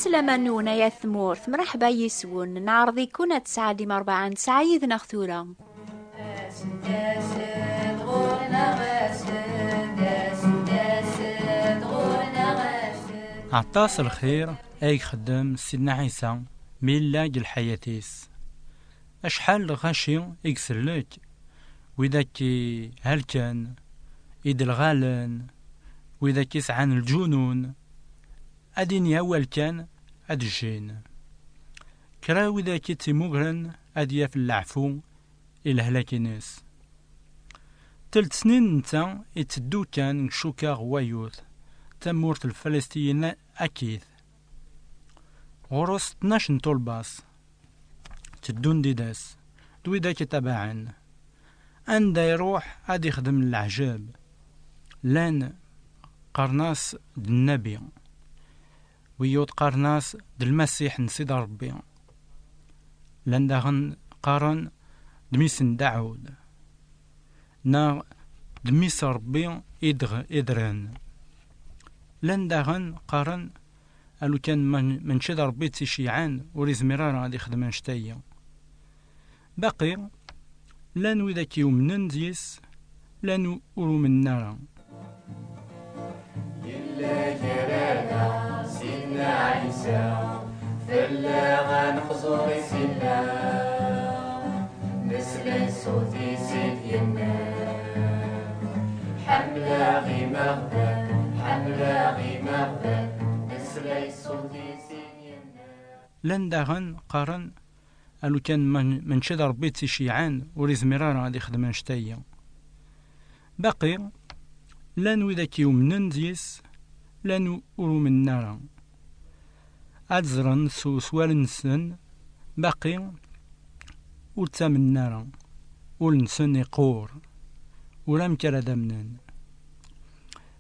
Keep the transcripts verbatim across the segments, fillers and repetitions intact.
Laman-nwen ay at tmurt, mreḥba yis-wen. Neɛreḍ-iken ad tesɛeddim rebɛa n ssɛa yid-neɣ tura. Aṭas lxir ay ixeddem Sidna Ɛisa mi yella deg lḥayat-is. Acḥal n lɣaci i isellek, widak i helken, idelɣalen, widak i sɛan lǧunun, ad ini awal kan ad jjin. Kra widak i ttimugren ad yaf leɛfu i lehlak-ines. Telt snin netta itteddu kan deg cuka ɣwayut, tamurt n Lfalesṭiyin akkit. Ɣur-s tnac n tulbas, tteddun d idas, d widak i tabaɛen. Anda iruḥ ad ixdem leɛǧeb. Llan qqaren-as d nnabi, wiyaḍ qqaren-as d Lmasiḥ n Sidi Ṛebbi. Llan daɣen qqaren d mmi-s n Daɛud, neɣ d mmi-s n Ṛebbi i dɣ-, i ddren. Llan daɣen qqaren, alukan ma-, mačči d Ṛebbi i tt-iceyɛen, ur izmir ara ad ixdem annect-agi. Baqi, llan widak yumnen deg-s, llan u-, ur umnen ara. Yella gar-aneɣ Sidna Ɛisa, fell-aɣ ad nexẓur i s-yella. Nesla i ṣṣut-is i d-yenna, ḥemmleɣ imeɣban, ḥemmleɣ imeɣban. Nesla i ṣṣut-is i d-yenna. Llan daɣen qqaren, alukan ma-, mačči d Ṛebbi i tt-iceyɛen, ur izmir ara ad ixdem annect-agi. Baqi, llan widak yumnen deg-s, llan u-, ur umnen ara. Ad ẓren s uswal-nsen, baqi ur ttamnen ara. Ul-nsen iqur, ur amek ara d-amnen.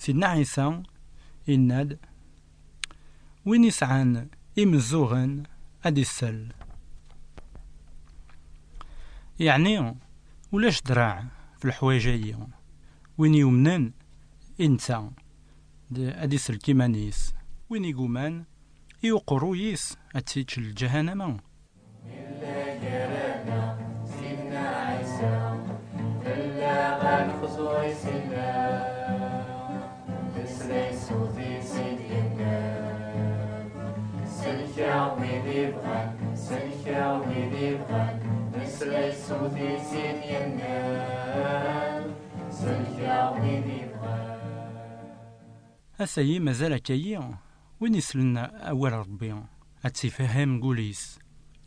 Sidna Ɛisa yenna-d, win isɛan imeẓẓuɣen ad isel. Yeɛni, ulac ddreɛ f leḥwayeǧ-agi. Win yumnen, i netta, d-, ad isellek iman-is. Win iguman, i uqerruy-is, ad tt-ičč lǧahanama. Yella gar-aneɣ Sidna Ɛisa, fell-aɣ ad nexẓur i s-yella. Nesla i ṣṣut-is i d-yenna, sellek-aɣ wid ibɣan, sellek-aɣ wid ibɣan. Nesla i ṣṣut-is i d-yenna, sellek-aɣ wid ibɣan. Ass-ayi mazal akka-yi, win islen awal Ṛebbi, ad tt-ifehhem deg wul-is,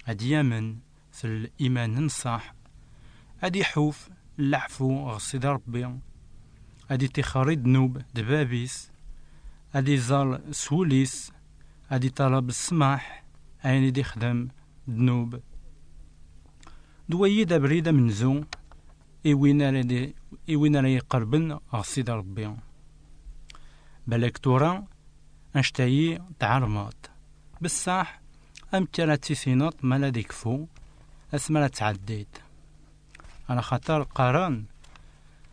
ad yamen s liman n ṣṣeḥ, ad iḥuf leɛfu ɣer Sidi Ṛebbi, ad itixer i ddnub d bab-is, ad iẓal s wul-is, ad iṭalab ssmaḥ ayen i d-ixdem ddnub. D wayi d abrid amenzu i win ara di-, i win ara iqerben ɣer Sidi Ṛebbi. Balak tura, annect-ayi tɛermeḍ. Beṣṣaḥ, amek ara tt-issineḍ ma la d-ikfu, asmi ara tɛeddiḍ? Ala xaṭer qqaren,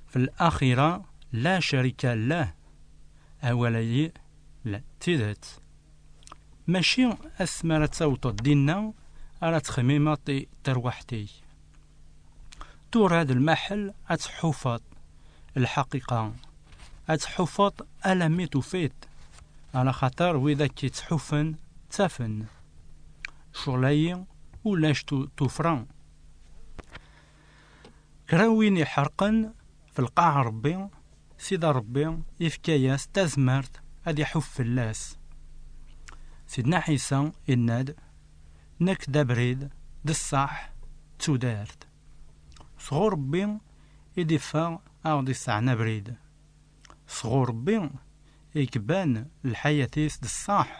في الآخرة لا شريك له. Awal-ayi, la, d tidet. Mačči asmi ara tawḍeḍ dinna ara txemmimeḍ i terwiḥt-ik. Tura d lmaḥel ad tḥufeḍ lḥaqiqa, ad tḥufeḍ alammi tufiḍ, ala xaṭer widak i ttḥufen ttafen. Ccɣel-ayi ulac tu-, tuffra. Kra win iḥerqen f lqaɛ Ṛebbi, Sidi Ṛebbi ifka-yas tazmert ad iḥuf fell-as. Sidna Ɛisa yenna-d, nekk d abrid, d ṣṣeḥ, d tudert. Sɣur Ṛebbi i d-iffeɣ a ɣ-d-isɛan abrid. Sɣur Ṛebbi i iban lḥayat-is d ṣṣeḥ.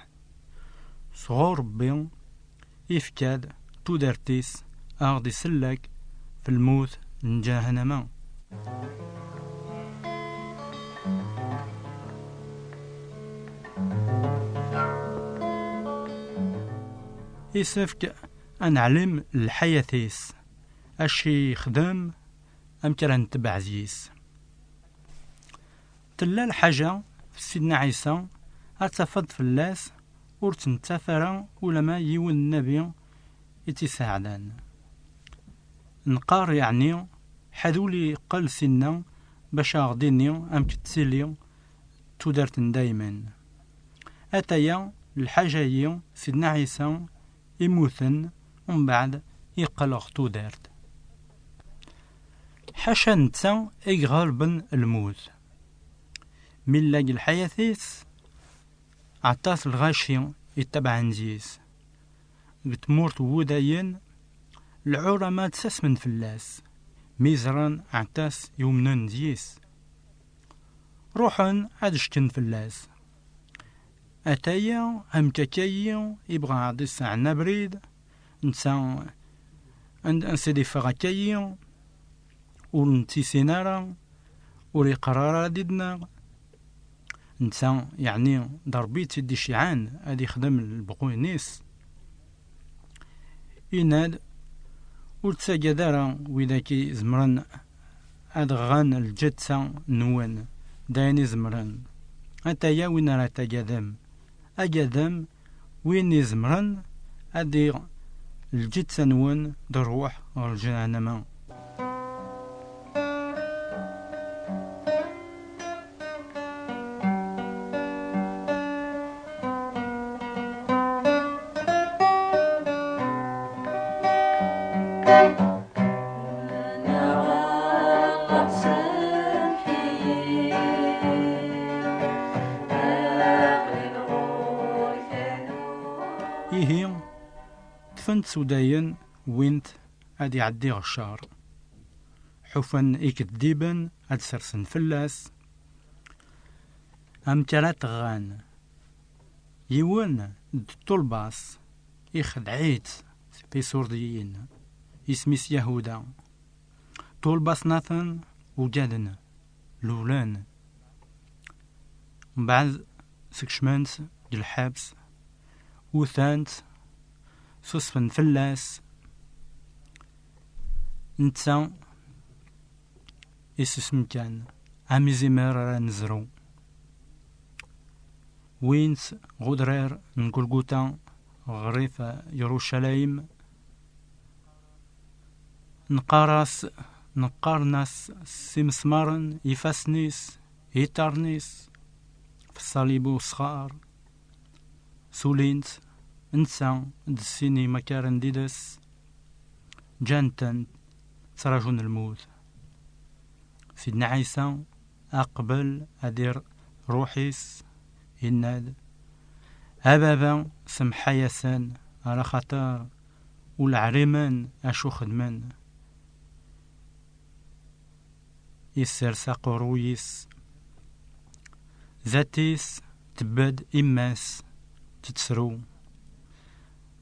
Sɣur Ṛebbi ifka-d tudert-is a ɣ-d-isellek f lmut n ǧahanama. Isefk ad neɛlem lḥayat-is, acu yexdem, amek ara netbeɛ deg-s. Tella lḥaǧa f Sidna Ɛisa ad tafeḍ fell-as ur tt-nettaf ara ulamma yiwen nnabi i tt-isɛeddan. Neqqar yeɛni ḥad ur iqqel sinna bac a ɣ-d-ini amek tettili tudert n daymen. Ataya lḥaǧa-yi, Sidna Ɛisa imuten, umbeɛd iqqel ɣer tudert. Ḥaca netta i iɣelben lmut. Mi illa deg lḥayat-is, aṭas lɣaci ittabaɛen deg-s. Deg tmurt n Wudayen, lɛulama ttasmen fell-as, mi ẓran aṭas yumnen deg-s. Ruḥen ad ccetken fell-as. Ataya, amek akka-yi, ibɣa ad iseɛen abrid, netta and-, ansi d-iffeɣ akka-yi, ur nettisin ara, ur iqqar ara did-neɣ. Netta, yeɛni, d Ṛebbi i tt-id-iceyɛen ad ixdem lbuqu-ines. Yenna-d, ur ttagad ara widak i zemren ad ɣɣan lǧetta-nwen, d ayen i zemren. Ataya win ara tagadem. Agadem win izemren ad iɣ lǧetta-nwen d rrwaḥ ɣer lǧahannama. Ihi, ṭṭfen-t s udayen, wwin-t ad iɛeddi ɣer ccer. Ḥufan ikeddiben ad sersen fell-as. Amek ara t-ɣɣan? Yiwen d ṭṭulbas ixdeɛ-itt f isurdiyen, isem-is Yahuda. Ṭulbas-nnaten ugaden, lulen. Mbeɛd, sekcmen-t deg lḥebs, utan-t, susfen fell-as. Netta isusem kan, am izimer ara nezru. Wwin-t ɣer udrar n Gulguta, ɣer rrif Yerucalayem. Neqqar-as, neqqaren-as s imesmaren ifassen-is, iṭarren-is, f ṣṣalib usɣar. Sulin-t, netta d sin imakaren did-s, ǧǧan-ten, ttraǧun lmut. Sidna Ɛisa, aqbel ad irr ṛṛuḥ-is, yenna-d, a Baba, semḥ-ayasen, ala xaṭer ur ɛlimen acu xedmen. Isers aqerruy-is. Zdat-is tebded imma-s tettru.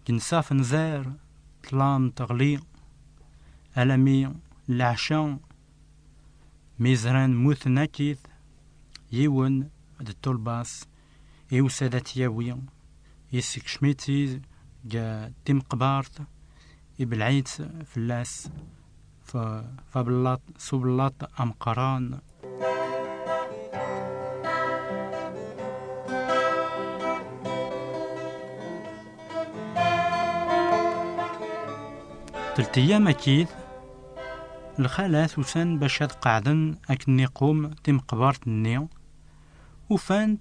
Deg nnṣaf n ẓẓir, ṭṭlam teɣli, alami leɛca, mi ẓran mmuten akkit, yiwen d ṭṭulbas, iwsa-d ad t-yawi, yessekcem-itt-id deg timeqbert, ibelɛ-itt fell-as f-, f abelṭ, s ubelṭ ameqqran. Telt eyyam akkit, lxalat usan bac ad qeɛden akken iqum timeqbert-nni, ufan-d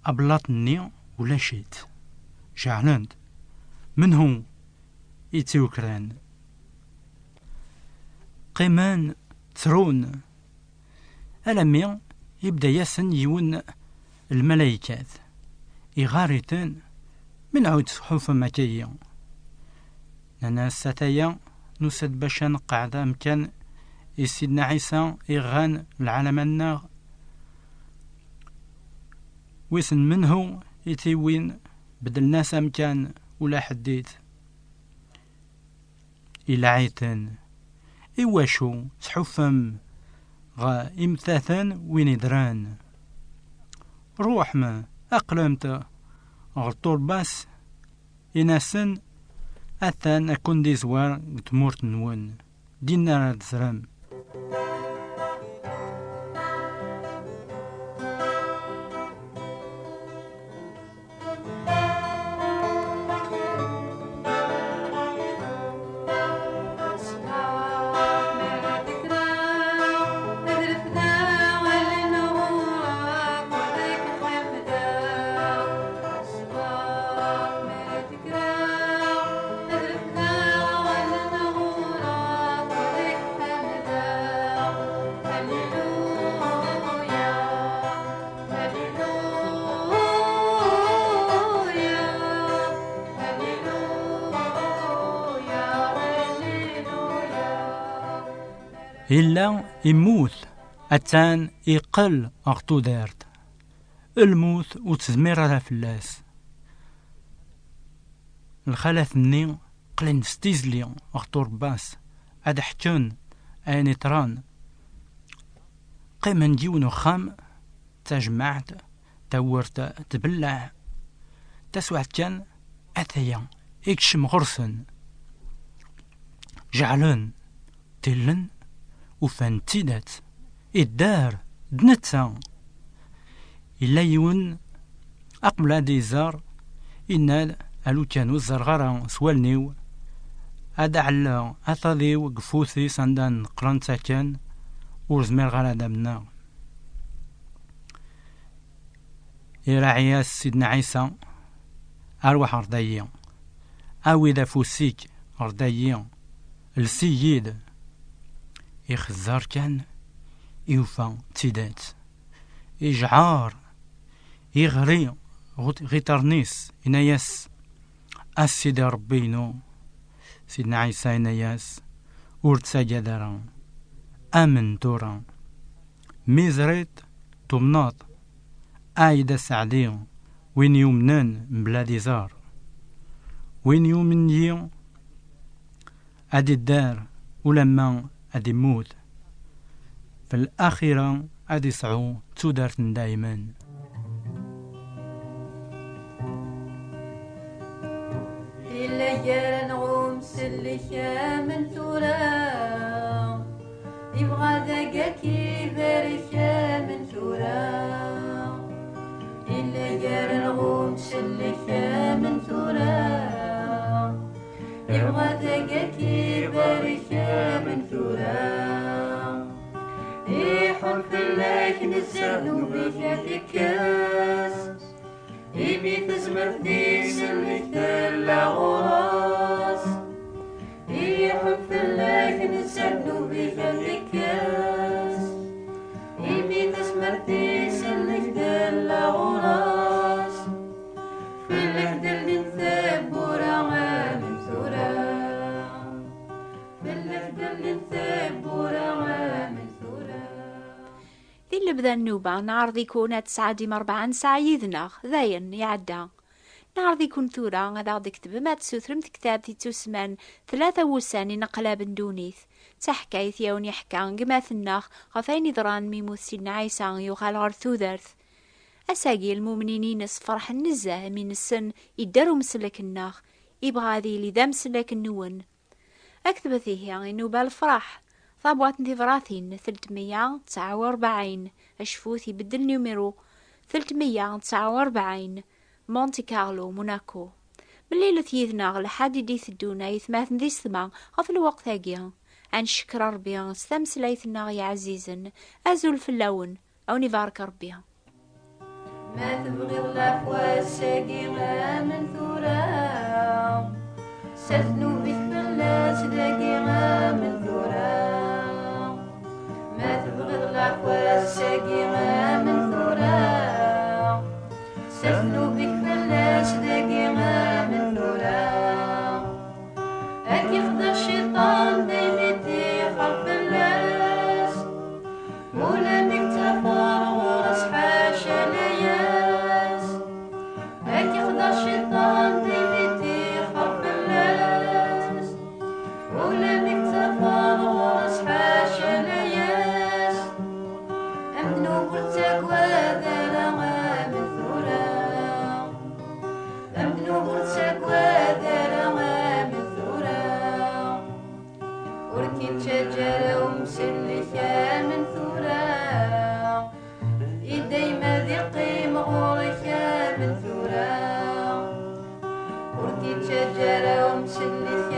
ablaṭ-nni ulac-it. Ceɛlen-d. Menhu i tt-yukren? Qqimen ttrun. Alammi yebda-yasen yiwen n lmalaykat. Iɣar-iten, menɛu tettḥufem akka-yi? Nnan-as, ataya, nusa-d bac ad nqeɛɛed amkan i Sidna Ɛisa iɣan lɛalama-nneɣ. Wissen menhu i t-iwin, beddlen-as amkan, ula ḥedd-it. Ilaɛ-iten. Iwacu tḥuffem ɣer imtaten win idran? Ruḥem, aqlem-t ɣer ṭṭulba-s, in-asen, atan ad ken-d-izwar deg tmurt-nwen, dinna ara tzerrem. Yella immut, attan iqqel ɣer tudert. Lmut ur tezmir ara fell-as. Lxalat-nni qqlen s tizli ɣer turbas ad ḥeččen ayen iṭran. Qqimen deg yiwen uxxam, tajmaɛt, tawwurt tbelleɛ. Taswiɛt kan, ataya ikcem ɣur-sen. Jeɛlen, tillen, ufan d tidet. Idder d netta. Yella yiwen, aqbel ad iẓer, yenna-d: "A lukan ur ẓerreɣ ara s wallen-iw, ad ɛelleɣ ataḍ-iw deg ufus-is anda neqqlen akken, ur zmireɣ ara ad amneɣ." Iraɛ-as Sidna Ɛisa: "Arwaḥ ɣer dayi, awi-d afus-ik ɣer dayi, els-iyi-d." Ixezzer kan, yufa d tidet. Ijɛer, iɣri ɣut-, ɣiṭarn-is, yenna-yas: "A Sidi Ṛebbi-inu." Sidna Ɛisa yenna-yas: "Ur ttagad ara, amen tura. Mi ẓriḍ, tumneḍ. Ay d aseɛdi win yumnen mebla ad iẓer. Win yumen yid-i, ad idder ulamma ad immut, f laxira ad isɛu tudert n daymen." Yella gar-aneɣ umsellek amen tura, ibɣa dagi ad k-ibarek amen tura. Yella gar-aneɣ umsellek amen tura, ibɣa dagi ad k-ibarek amen tura. Iḥun fell-ak nezzeh, ddnub-ik ad t-ikkes. Imi tezmert di isem-ik tella ɣur-s. Iḥun fell-ak nezzeh, ddnub-ik ad t-ikkes. Imi tezmert di isem-ik tella ɣur-s. Fell-ak d-llint tewwura amen tura. Fell-ak d-llint tewwura amen tura. Di lebda n nnuba, neɛreḍ-iken ad tesɛeddim rebɛa n ssaɛa yid-neɣ, dayen, iɛedda. Neɛreḍ-iken tura ad aɣ-d-tektbem ad tessutrem tektabt ittusemman Tlata wussan ineqlab n ddunit. D taḥkayt i awen-iḥka gma-tneɣ ɣef ayen yeḍran mi yemmut Sidna Ɛisa yuɣal ɣer tudert. Ass-agi, lmumnin-ines ferḥen nezzeh mi nessen idder umsellek-nneɣ, ibɣa ad yili d amsellek-nwen. Aktbet ihi i nnuba lefraḥ, tabwaṭ n tibratin, telt meyya tesɛa u rebɛin, acfut ibeddel numiru, telt meyya tesɛa u rebɛin, Monte Carlo, Monaco. Mlilet yid-neɣ lḥad i d-iteddun, aytmaten d yessetma, ɣef lweqt-agi. Ad ncekkeṛ Ṛebbi s tameslayt-nneɣ yeɛzizen. Azul fell-awen, a wen-ibarek Ṛebbi. Ma tebɣiḍ lɛefwa ass-agi amen tura, s ddnub-ik fell-as dagi amen tura. Ma tebɣiḍ lɛefwa ass-agi amen tura, s ddnub-ik fell-as dagi amen tura. Ad k-ixdeɛ cciṭan daymi ṭṭixer fell-as. Ula mi yettafar ɣur-s ḥaca layas. Ad k-ixdeɛ cciṭan daymi ṭṭixer fell-as. Ula mi yettafar ɣur-s ḥaca layas. Amednub ur ttagad ara amen tura. Amednub ur ttagad ara amen tura. Ur k-ittaǧǧa ara umsellek amen tura. I dayem ad iqqim ɣur-k amen tura. Ur k-ittaǧǧa ara umsellek